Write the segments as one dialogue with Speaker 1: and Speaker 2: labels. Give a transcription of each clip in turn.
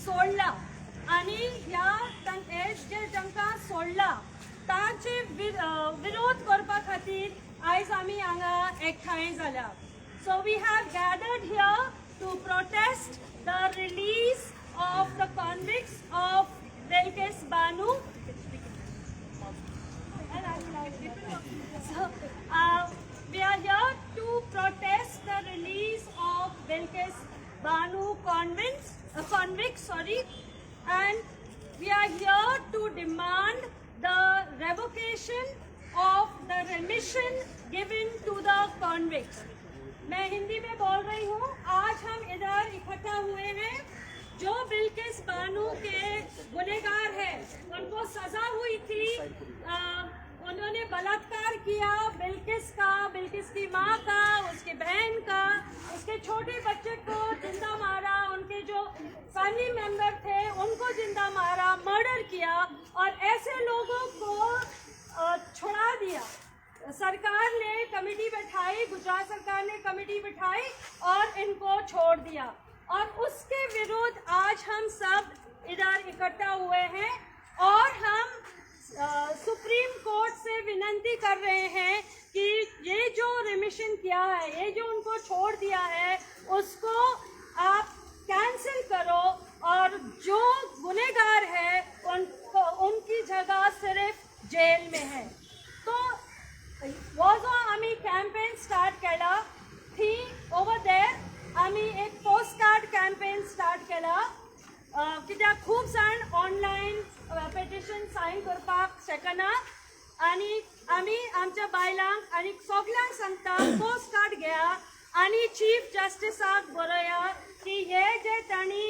Speaker 1: सोडला आनी ह्या हे जे तांकां सोडला तांचे विरोध करपा खातीर आयज आमी हांगा एकठांय जाल्या. So we have gathered here to protest the release of the convicts of Bilkis Bano. So, we are here to protest the release of Bilkis Bano convicts, sorry, and we are here to demand the revocation of the remission given to the convicts. मैं हिंदी में बोल रही हूँ. आज हम इधर इकट्ठा हुए हैं. जो बिल्किस बानू के गुनेगार हैं, उनको सजा हुई थी. उन्होंने बलात्कार किया बिल्किस का, बिल्किस की माँ का, उसकी बहन का, उसके छोटे बच्चे को जिंदा मारा, उनके जो फैमिली मेंबर थे उनको जिंदा मारा, मर्डर किया और ऐसे लोगों को छुड़ा दिया. सरकार ने कमेटी बैठाई, गुजरात सरकार ने कमेटी बिठाई और इनको छोड़ दिया और उसके विरुद्ध आज हम सब इधर इकट्ठा हुए हैं और हम सुप्रीम कोर्ट से विनंती कर रहे हैं कि ये जो रिमिशन किया है, ये जो उनको छोड़ दिया है, उसको आप कैंसिल करो और जो गुनेगार है उनको, उनकी जगह सिर्फ जेल में है. तो हो जो आमी कॅम्पेन स्टार्ट केला, थी ओवर there आमी एक पोस्ट कार्ड कॅम्पेन स्टार्ट केला, कित्याक खूब जाण ऑनलायन पेटिशन सायन करपाक शकना आनी आमी आमच्या बायलांक आनी सगल्यांक सांगता, पोस्ट कार्ड घेया आनी चीफ जस्टिसाक बरया की हे जे तांणी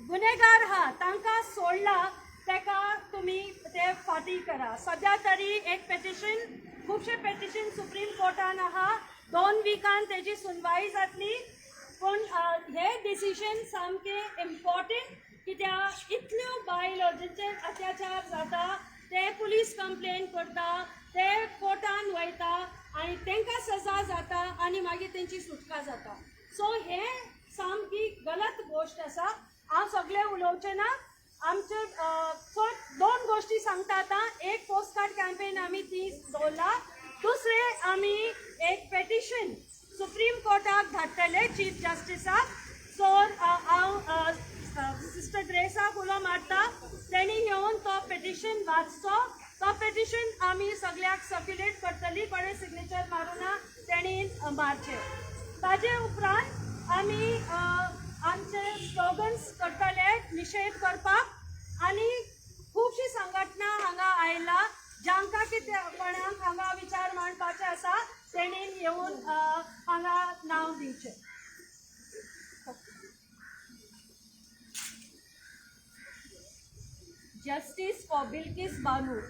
Speaker 1: गुन्हेगार आहा तांकां सोडला, ताका तुमी ते फाटी करा. सद्या तरी एक पेटिशन, खुबशे पेटिशन सुप्रीम कोर्टान आहा. 2 विकान तेजी सुनवाई जातली. पूण हे डिसिजन सामकें इम्पॉर्टंट, कित्याक इतल्यो बायलो जेंचेर अत्याचार जाता ते पुलीस कंप्लेन करता, ते कोर्टान वयता आनी तांकां सजा जाता आनी मागीर तेंची सुटका जाता. सो हे सामकी गलत गोश्ट आसा. हांव सगळें उलोवचें ना. आमचे सो दोन गोश्टी सांगता आतां. एक पोस्ट कार्ड कॅम्पेन आमी ती दवरला. दुसरें, आमी एक पेटिशन सुप्रीम कोर्टाक धाडटले चीफ जस्टिसाक. सो हांव सिस्टर ग्रेसाक उलो मारता, तेणी येवन तो पेटिशन वाचचो. तो पेटिशन आमी सगळ्याक सर्क्युलेट करतली. कोणें सिग्नेचर मारूना तेणी मारचें. ताजे उपरांत आमी आमचे स्लोगन्स करतले निशेध करपाक आनी खुबशी संघटना हांगा आयला. जांकां कितें कोणाक हांगा विचार मांडपाचे आसा तेणी येवन हांगा नांव दिवचें.
Speaker 2: Justice for Bilkis Banu.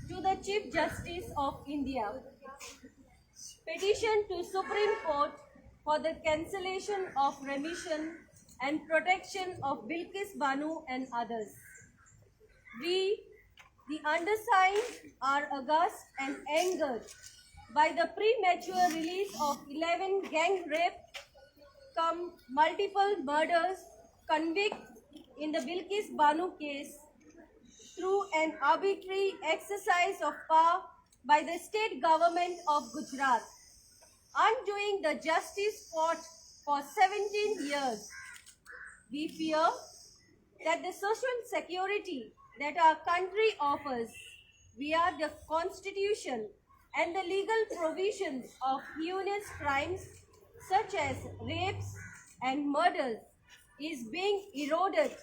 Speaker 2: To the Chief Justice of India. Petition to Supreme Court for the cancellation of remission and protection of Bilkis Banu and others. We, the undersigned, are aghast and angered by the premature release of 11 gang rape cum multiple murders convicts in the Bilkis Banu case through an arbitrary exercise of power by the state government of Gujarat, undoing the justice fought for 17 years. We fear that the social security that our country offers via the constitution and the legal provisions of heinous crimes such as rapes and murders is being eroded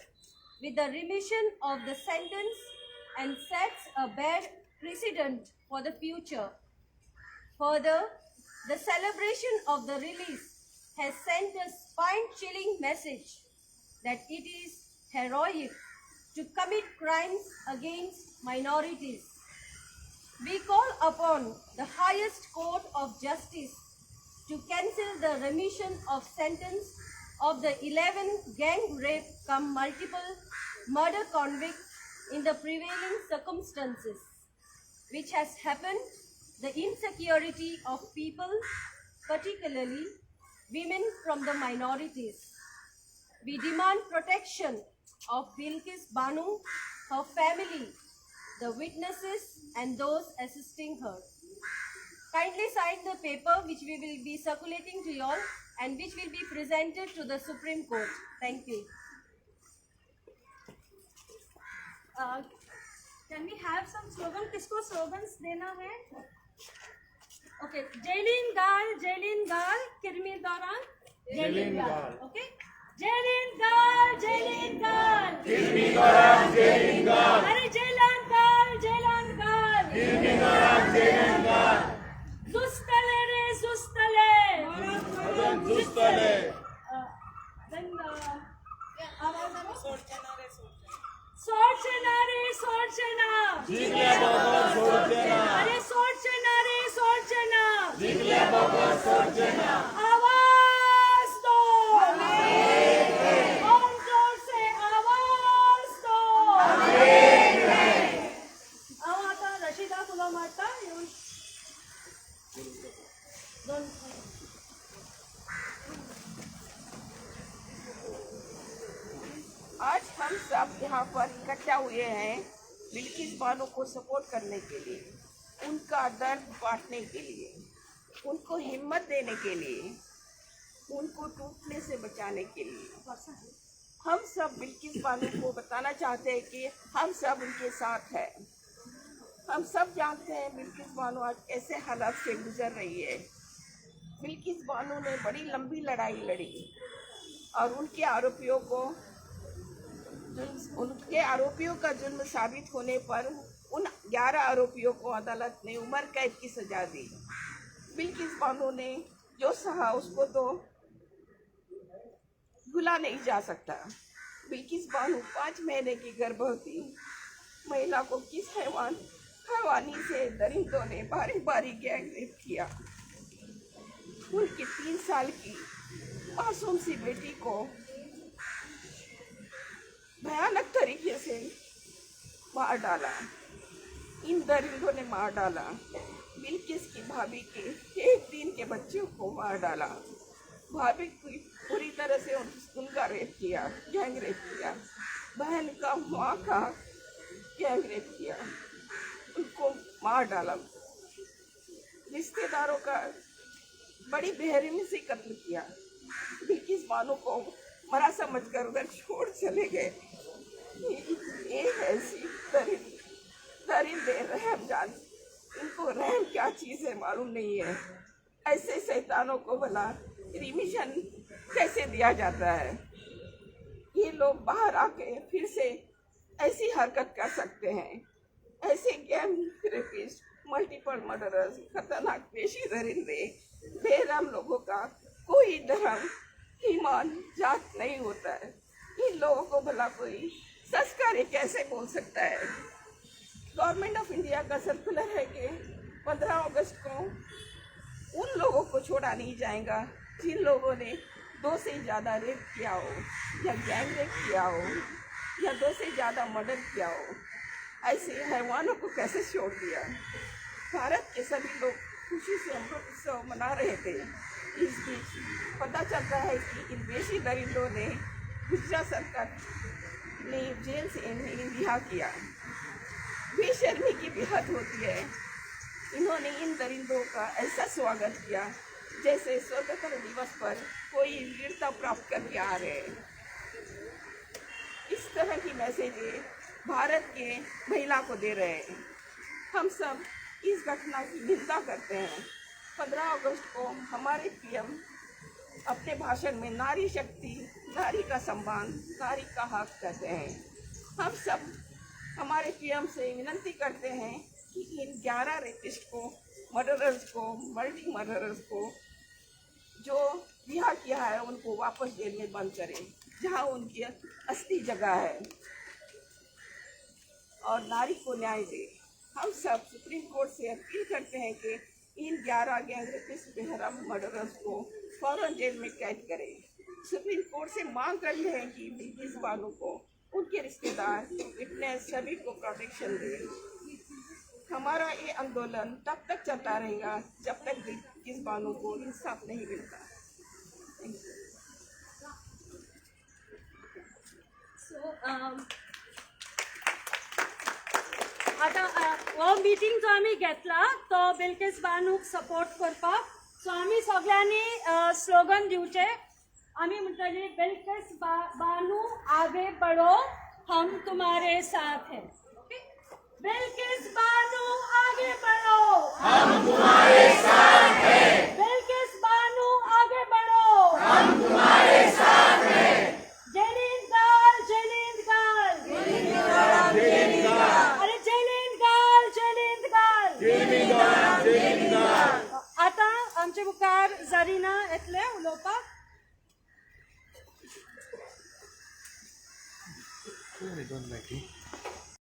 Speaker 2: with the remission of the sentence and sets a bad precedent for the future. Further, the celebration of the release has sent a spine-chilling message that it is heroic to commit crimes against minorities. We call upon the highest court of justice to cancel the remission of sentence of the 11 gang rape cum multiple murder convicts in the prevailing circumstances, which has happened the insecurity of people, particularly women from the minorities. We demand protection of Bilkis Banu, her family, the witnesses and those assisting her. Kindly sign the paper which we will be circulating to you all and which will be presented to the Supreme Court. Thank you.
Speaker 1: Can we have some slogan? किसको slogans देना है? Okay, Jailin Gal, Jailin Gal, Kirmi Dauran, Jailin Gal. Okay, Jailin Gal, Jailin Gal, Kirmi Dauran, Jailin Gal. अरे Jailan Gal, Jailan Gal, Kirmi Dauran, Jailin Gal. Zustale re zustale.
Speaker 3: Zustale.
Speaker 1: Then सोडचे रे सोडचे ना, अरे सोडचे ना रे सोडचे ना, आवाज दो, और जोर से आवाज दो. अहो आता रशिदा तुला मारता येऊन दोन.
Speaker 4: आज हम सब यहाँ पर इकट्ठा हुए हैं बिल्किस बानो को सपोर्ट करने के लिए, उनका दर्द बांटने के लिए, उनको हिम्मत देने के लिए, उनको टूटने से बचाने के लिए. हम सब बिल्किस बानो को बताना चाहते हैं कि हम सब उनके साथ हैं. हम सब जानते हैं बिल्किस बानो आज कैसे हालात से गुजर रही है. बिल्किस बानो ने बड़ी लंबी लड़ाई लड़ी और उनके आरोपियों का जुर्म साबित होने पर उन 11 आरोपियों को अदालत ने उम्र कैद की सजा दी. बिल्किस बानो ने जो सहा उसको तो भुला नहीं जा सकता. बिल्किस बानो 5 महीने की गर्भवती महिला को किस हैवानी से दरिंदों ने बारी बारी गैंग रेप किया. उनकी 3 साल की मासूम सी बेटी को भयानक तरीके से मार डाला. इन दरिंदों ने मार डाला. बिल्किस की भाभी के 1 दिन के बच्चों को मार डाला. भाभी की पूरी तरह से उनका रेप किया, गैंग रेप किया. बहन का, माँ का गैंग रेप किया, उनको मार डाला. रिश्तेदारों का बड़ी बेरहमी से कत्ल किया. बिल्किस बानो को मरा समझकर उधर छोड़ चले गए. ये ऐसी दरिंदे रहम जान, इनको रहम क्या चीज़ है मालूम नहीं है. ऐसे शैतानों को भला रिमिशन कैसे दिया जाता है. ये लोग बाहर आके फिर से ऐसी हरकत कर सकते हैं. ऐसे गैंग रेपिस्ट, मल्टीपल मर्डरर्स, खतरनाक पेशी दरिंदे, बेरहम लोगों का कोई धर्म, ईमान, जात नहीं होता है. इन लोगों को भला कोई संस्कारी कैसे बोल सकता है. गवर्नमेंट ऑफ इंडिया का सर्कुलर है कि 15 अगस्त को उन लोगों को छोड़ा नहीं जाएगा जिन लोगों ने 2 से ज़्यादा रेप किया हो या गैंग रेप किया हो या 2 से ज़्यादा मर्डर किया हो. ऐसे हैवानों को कैसे छोड़ दिया. भारत के सभी लोग खुशी से अमृत उत्सव मना रहे थे. इस बीच पता चलता है कि इन बेशी दरिंदों ने गुजरात सरकार ने जेल से इन्हें रिहा किया. बेशर्मी की बेहद होती है. इन्होंने इन दरिंदों का ऐसा स्वागत किया जैसे स्वतंत्रता दिवस पर कोई वीरता प्राप्त करके आ रहे हैं. इस तरह की मैसेज भारत के महिला को दे रहे हैं. हम सब इस घटना की निंदा करते हैं. 15 अगस्त को हमारे पीएम अपने भाषण में नारी शक्ति, नारी का सम्मान, नारी का हक कहते हैं. हम सब हमारे पीएम से विनती करते हैं कि इन 11 रेपिस्ट को, मर्डरर्स को, मल्टी मर्डरर्स को जो रिहा किया है उनको वापस जेल में बंद करें, जहां उनकी असली जगह है, और नारी को न्याय दे. हम सब सुप्रीम कोर्ट से अपील करते हैं कि इन 11 गैंग रेपिस्ट, बेहरम मर्डरर्स को फौरन जेल में कैद करें. सुप्रीम कोर्ट से मांग करते हैं कि बिल्किस बानो को, उनके रिश्तेदार, विटनेस सभी को प्रोटेक्शन दें. हमारा ये आंदोलन तब तक चलता रहेगा जब तक बिल्किस बानो को इंसाफ नहीं मिलता. Thank you.
Speaker 1: आतां हो मिटींग जो आमी घेतला तो बिल्किस बानूक सपोर्ट करपाक. सो आमी सगळ्यांनी स्लोगन दिवचे. आमी म्हणटली, बिल्किस बानू आगे बढ़ो, हम तुम्हारे साथ हैं. ओके. बिल्किस बानू आगे बढ़ो, हम तुम्हारे साथ हैं. बिल्किस बानू आगे बढ़ो, हम तुम्हारे साथ हैं. जय गाल, जय गाल. अरे जय गाल, जय गाल. आता आमचे मुखार जरीना येतले उलोवपाक.
Speaker 5: Don't like it.